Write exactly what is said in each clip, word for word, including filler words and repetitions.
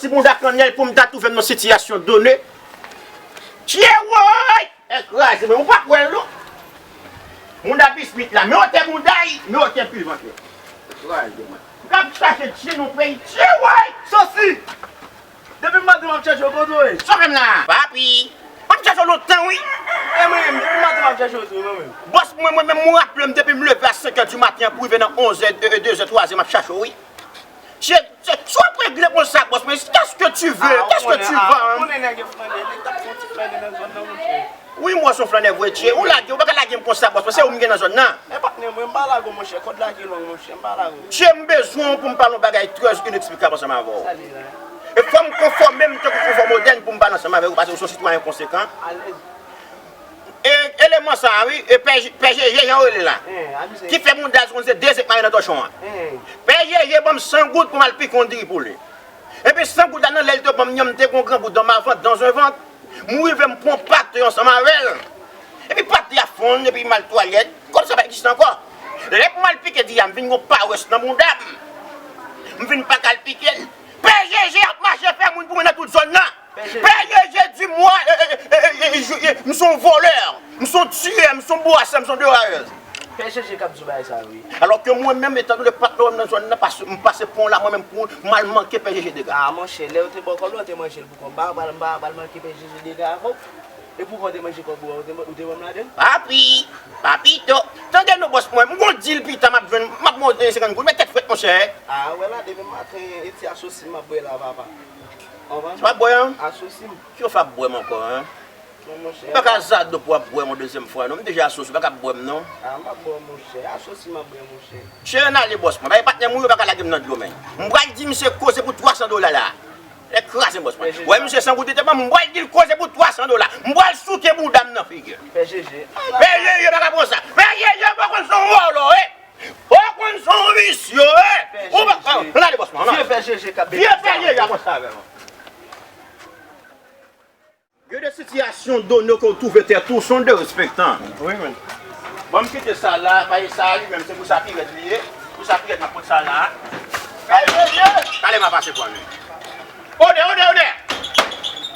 Ti bounda kannèl pou m ta twouve m nan sitiyasyon done. Tchye woy! Ekraze, men ou pa kwè l non. Bounda bismit la, men otè bounda y, men otè pi vant yo. Ekraze, mwen. M ka chache tchye nan peyi tchye woy! Sosi! Depi maten m ap chache w, kote w ye? Sove m la! Papi! M ap chache w lontan, wi! E mwen menm, depi maten m ap chache w tou, wi, mwen menm. Bòs, mwen, mwen menm, mwen raple m depi m leve a senk è di maten an pou rive nan onz è, de, de zè, twa zè, m ap chache w, wi. Tchye, tchye, si w ap regle konsa, bòs, men qu'est-ce que tu veux? Qu'est-ce que tu veux, hein? Ou konnen nèg yo flannè, nèg t ap fè yon ti flannè nan zòn nan, monchè. Wi, m wè se yon flannè vre, tchye. Ou lage, ou pa ka lage m konsa, bòs, paske se ou m gen nan zòn nan. Men patnè, mwen m pa lage w, monchè. Kòd la ki long, monchè, m pa lage w. Tchye, m bezwen w pou m pale yon bagay trè ineksplikab ansanm avè w. Sa li la? E fò m konfòme m tankou konfò modèn pou m pale ansanm avè w, paske ou se yon sitwayen konsekan. Alèz. E, eleman sa a, wi, e Pè J-, Pè Jeje, jan yo rele la. Ki fè bounda l konn se de zèk mare nan tòchon an. Pè Jeje ban m san goud pou m al pike yon diri pou li. Epi san goud la nan lè l te ban m nan, m te gen yon gran goud dans ma vente, dans un ventre. M rive m pran pate ansanm avè l. Epi pate a fonn, epi m al twalèt, kòmsi sa pa egziste ankò. Lè pou m al pike diri a, m vin gen yon pawès nan bounda m. M vin pa ka al pike l. Pè Jeje ap mache fè moun pou mwen nan tout zòn nan. Pè Jeje di mwen, e, e, e, e, e, e, m se yon vòlè, m se yon tiyè, m se yon brasè, m se yon derayèz. Pè Jeje k ap di w bagay sa yo, wi. Alò ke mwen menm, etan done patnè w nan zòn nan, pas-, m pase pon la, mwen menm pou m al manke Pè Jeje dega. A, monchè, lè yo te ba w kòb la, w te manje l pou kòb. M pa pral, m pa pral manke Pè Jeje dega avè w. E pou kòb ou te manje kòb ou a, ou te, ou te ban m ladan l? Papi, papito, tande non, bòs mwen, m gon dil pita m ap jwenn, m ap monte senkant goud, men tèt frèt, monchè. A, wè la, demen maten, e ti asosi m ap bwè la, papa. Konprann? Sa w ap bwè an? Asosi m. Ki w fè ap bwè m ankò, en? Non, monchè. Ou pa ka zado pou w ap bwè m yon dezyèm fwa, non. M deja asosi, ou pa ka ap bwè m, non. A, m ap bwè w, monchè. Asosi m ap bwè, monchè. Chè, ann ale, bòs mwen. Bay patnè m wi, ou pa ka lage m nan dlo, men. M pral di misye koze pou twa san dola la. Lè kraze, bòs mwen. Wè, misye san goud li te ban m, m pral di l koze pou twa san dola. M pral souke bounda m nan figi l. Pè Jeje. Pè Jeje, pa ka pran sa. Pè Jeje, ou pa konn se yon vòlò, e. Ou konn se yon visye, e. Ou pa, ann ale, bòs mwen, ann ale. Vye Pè Jeje k ap beni. Vye Pè Jeje ap konsa avè mwen. Gen de sitiyasyon done ke w twouve tèt ou, se yon derespektan. Wi, men. Ban m kite sa la, paske sa a li menm, se pou sapirèt li ye. Pou sapirèt m ap pot sa la. Talè m a pase pran li. Odè, odè, odè!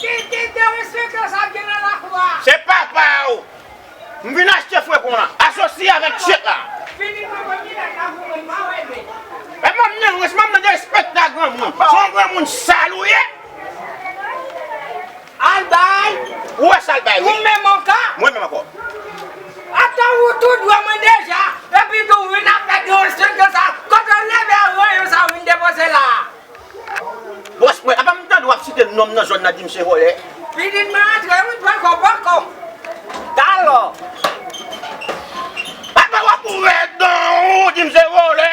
Ki, ki derespektan sa gen nan lakou a? Se papa w! M vin achte frekon la. Asosye avèk tchèk la. Fini mwen, mwen vin ak lakou mwen, pa wè men. E manm nan, wè, se manm nan derespektan granmoun. Se yon granmoun sal ou ye. Al bay. Ou wè sa l bay, wi. Ou menm ankò? Mwen menm ankò. Ata ou tou dwe mwen deja. Epi tou, ou vin ap fè derespektan sa. Kote w leve a, ranyon sa, ou vin depoze la. Bòs mwen, apa m tande w ap site non m nan zòn nan, di m se vòlè? Pitit mwen antre, wi, poko, poko. Talò. Apa w ap ouvè dan ou, di m se vòlè?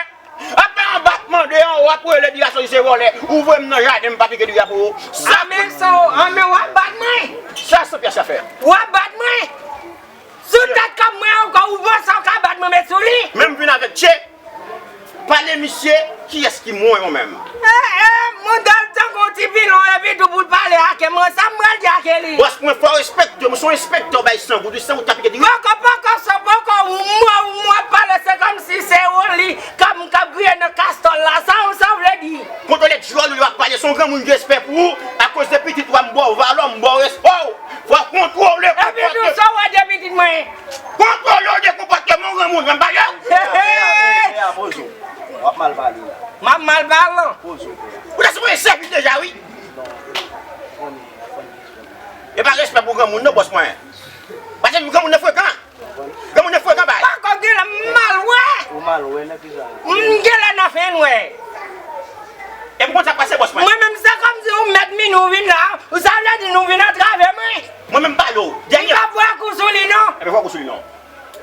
Apa anba ap mande an, w ap rele di asosi se vòlè. Ou voye m nan jaden, m pa pike diri a pou ou. Sa men sa, anben w ap bat mwen. Sa san pyès afè. W ap bat mwen. Sou tèt kòb mwen ankò, ou panse w ka bat mwen met sou li? Men m vin avèk tchèk. Pale misye, kiyès ki mwen, mwen menm? E, e, modèl tankou ti pilon, epi tou pou l pale ake mwen, sa m pral di ake li? Bòs mwen, fò w respekte m, se yon enspektè w bay san goud, wi, san goud k ap pike diri. Poko, poko, san poko, ou mwen, ou mwen pale, se kòmsi se ou li k ap, k ap griye nan kastòl la, sa, sa w vle di? Kontwole djòl ou yo ap pale, se yon granmoun gen respè pou ou, akoz de pitit ou a m ba w valè, m ba w respè w. Fò w kontwole konpòte. Epi tou sa w wè de pitit mwen. Kontwole w de konpòteman w granmoun, menm pa yo. Hey, hey, hey, hey, poze w. W ap mal pale la. M ap mal pale. Poze w. Ou ta sipoze sèvi deja, wi. Non. Fò n, fò n. E pa respè pou granmoun, non, bòs mwen. Paske granmoun nan frekan. Granmoun nan frekan, bay. Pako gen la, m mal wè. Ou mal wè nan ki jan? M gen lè nan fè nwè. E pou konn sa k pase, bòs mwen? Mwen menm, se kòmsi ou mèt minwi ou vin la, ou sa vle di nou vin antrave mwen? Mwen menm, m pale w. Dènye. M p ap voye kou sou li, non. Ebyen, voye kou sou li, non.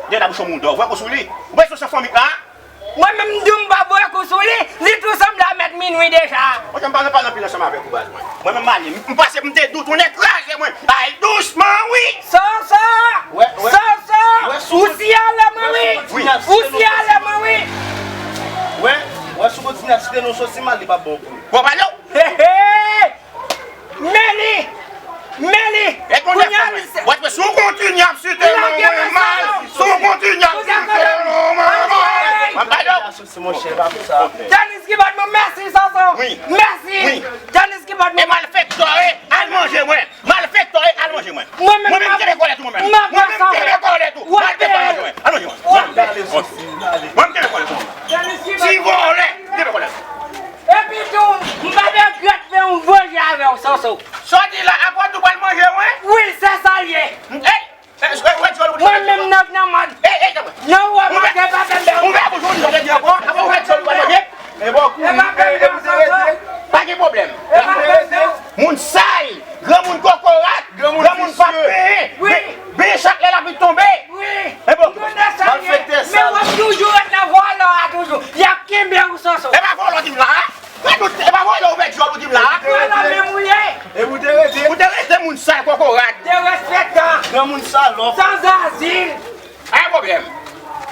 Dènye, la bouch yon moun dò. Voye kou sou li. Ou bezwen sa fanmi la? Mwen menm, m di w m p ap voye kou sou li. Li tou sanble a mèt minwi deja. Monchè, m pa nan pale anpil ansanm avèk ou, baz mwen. Mwen menm, m ale. M pase, m te di w tounen kraze mwen. Al dousman, wi. Soso! Wè, wè. Soso! Wè, sou ou siyale mwen, wi. Wi. Ou siyale mwen, wi. Wè, wè, sou kontinye ap site non Sosi mal, li p ap bon pou ou. Bon, pale w. He, he! Men li! Men li! E kounye a, men, wè, si w kontinye ap site non mwen mal, si w kontinye ap site non mwen mal, m ap pale w. Sosi, monchè, pa fè sa. Danis ki bat mwen, mèsi, Soso. Wi. Mèsi. Wi. Danis ki bat mwen.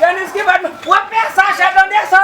Aniski bat mwen. W ap fè sa, chè, tande sa.